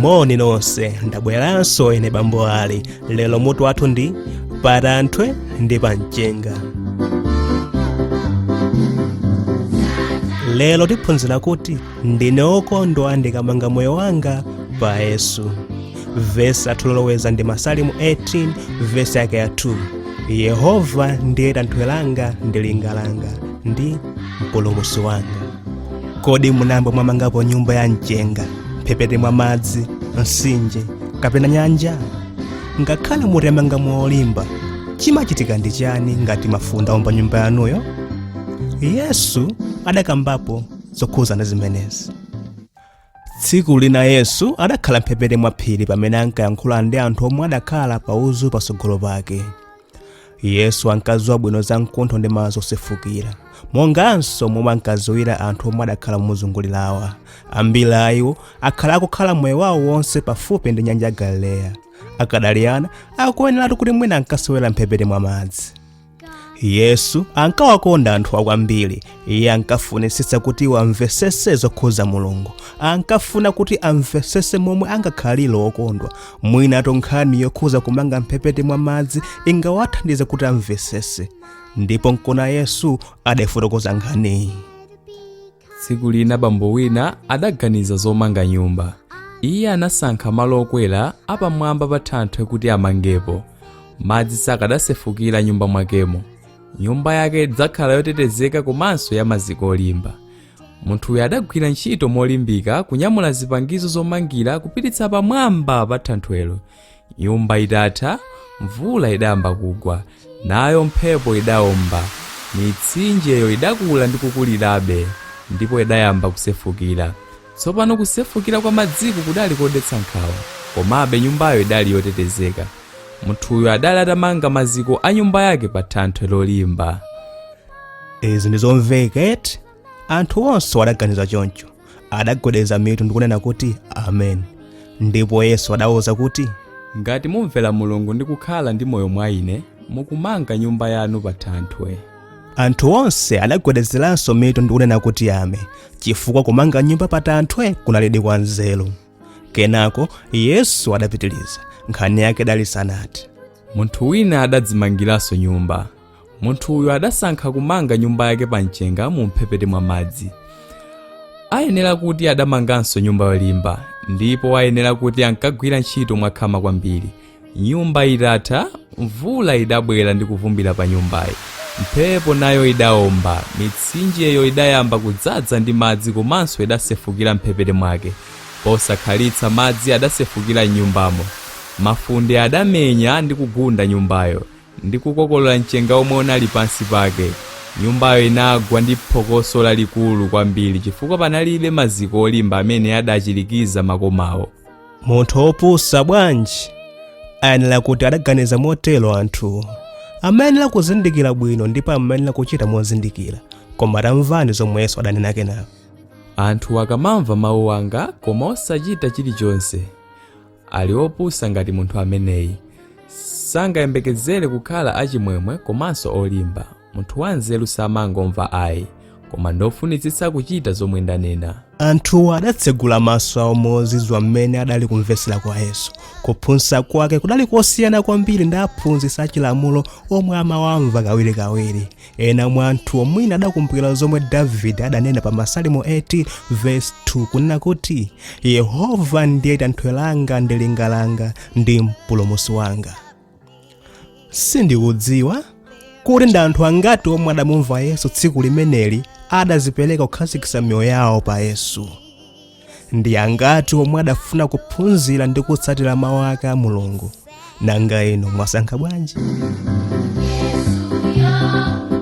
Moni nonse, ndabweranso ine Bambo Ali. Lero mutu wathu ndi patanthwe ndi pamchenga. Lero tiphunzira kuti ndine wokondwa ndikamanga moyo wanga pa Yesu. Vesi lathu loloweza ndi Masalimo 18 vesi yake ya 2. Yehova ndiye tanthwe langa ndi linga langa ndi mpulumutsi wanga. Kodi munayamba mwamangapo nyumba ya mchenga mphepete mwa madzi, mtsinje kapena nyanja? Ngakhale mutamanga molimba, chimachitika ndi chani ngati mafunde aomba nyumba yanuyo? Yesu adakambapo zokhuzana zimenezi. Tsiku lina Yesu adakhala mphepete mwa phiri pamene ankayankhula ndi anthu omwe adakhala pa udzu patsogolo pake. Yesu ankadziwa bwino za mkuntho ndi madzi osefukira, monganso momwe ankadziwira anthu omwe adakhala momuzungulirawa. Ambiri a iwo akhala akukhala moyo wawo wonse pafupi ndi nyanja ya Galileya. Akadali ana, akuyeneratu kuti mwina ankasewera mphepete mwa madzi. Yesu ankawakonda anthuwa kwambiri. Iye ankafunitsitsa kuti iwo amvetsetse zokhudza Mulungu. Ankafuna kuti amvetsetse momwe angakhalire okondwa. Mwinatu nkhani yokhudza kumanga mphepete mwa madzi ingawathandize kuti amvetsetse. Ndipo nkona Yesu adaifotokoza nkhaniyi. Tsiku lina bambo wina adaganiza zomanga nyumba. Iye anasankha malo okwera apamwamba pa thanthwe kuti amangepo. Madzi sakadasefukira nyumba mwakemo. Nyumba yake idzakhala yotetezeka komanso ya maziko olimba. Munthuyo adagwira ntchito molimbika kunyamula zipangizo zomangira kupititsa pamwamba pa thanthwelo. Nyumba itatha, mvula idayamba kugwa, nayo mphepo idaomba. Mitsinjeyo idakula ndi kukulirabe, ndipo idayamba kusefukira. Tsopano kusefukira kwa madziku kudali kodetsa nkhawa, komabe nyumbayo idali yotetezeka. Munthuyo adali atamanga maziko a nyumba yake pa thanthwe lolimba. Izi ndi zomveka eti? Anthu onse adaganiza choncho. Adagwedeza mitu ndikunena kuti amen. Ndipo Yesu adawauza kuti, Ngati mumvera Mulungu ndi kukhala ndi moyo mwa ine, mukumanga nyumba yanu pa thanthwe. Anthu onse adagwedezeranso mitu ndikunena kuti ame, chifukwa kumanga nyumba pa thanthwe kunalidi kwa nzeru. Kenako Yesu adapitiriza, nkhani yake idali isanathe. Munthu wina adadzimangiranso nyumba. Munthuyo adasankha kumanga nyumba yake pa mchenga mu mphepete mwa madzi. Ayenera kuti adamanganso nyumba yolimba, ndipo ayenera kuti ankagwira ntchito mwakhama kwambiri. Nyumba itatha, mvula idabwera ndi kuvumbira pa nyumbayi. Mphepo nayo idaomba, mitsinjeyo idayamba kudzadza ndi madzi komanso idasefukira m'mphepete mwake. Posakhalitsa madzi adasefukira m'nyumbamo. Mafunde adamenya ndi kugunda nyumbayo, ndi kukokolola mchenga womwe unali pansi pake. Nyumbayo inagwa ndi phokoso lalikulu kwambiri chifukwa panalibe maziko olimba amene adachirikiza makomawo. Munthu wopusa bwanji! Ayenera kuti adaganiza motero anthuwo. Amayenera kuzindikira bwino ndipo amayenera kuchita mozindikira. Koma tamvani zomwe Yesu adanena kenako. Anthu akamamva mawu anga koma osachita chilichonse, ali opusa ngati munthu ameneyi. Sangayembekezere kukhala achimwemwe komanso olimba. Munthu wanzeru samangomva ayi, koma ndofunitsitsa kuchita zomwe ndanena. Anthuwo adatsegula maso awo mozizwa mmene adali kumvetsera kwa Yesu. Kuphunzitsa kwake kudali kosiyana kwambiri ndi aphunzitsi achilamulo omwe amawamva kawirikawiri. Ena mwa anthuwo mwina adakumbukira zomwe Davide adanena pa Masalimo 18 vesi 2 kunena kuti, Yehova ndiye thanthwe langa ndi linga langa ndi mpulumutsi wanga. Sindikudziwa kuti ndi anthu angati omwe adamumva Yesu tsiku limeneli adazipereka kukhazikitsa miyoyo yawo pa Yesu. Ndi angati omwe adafuna kuphunzira ndi kutsatira mawu ake a Mulungu. Nanga inu mwasankha bwanji? Yesuyo.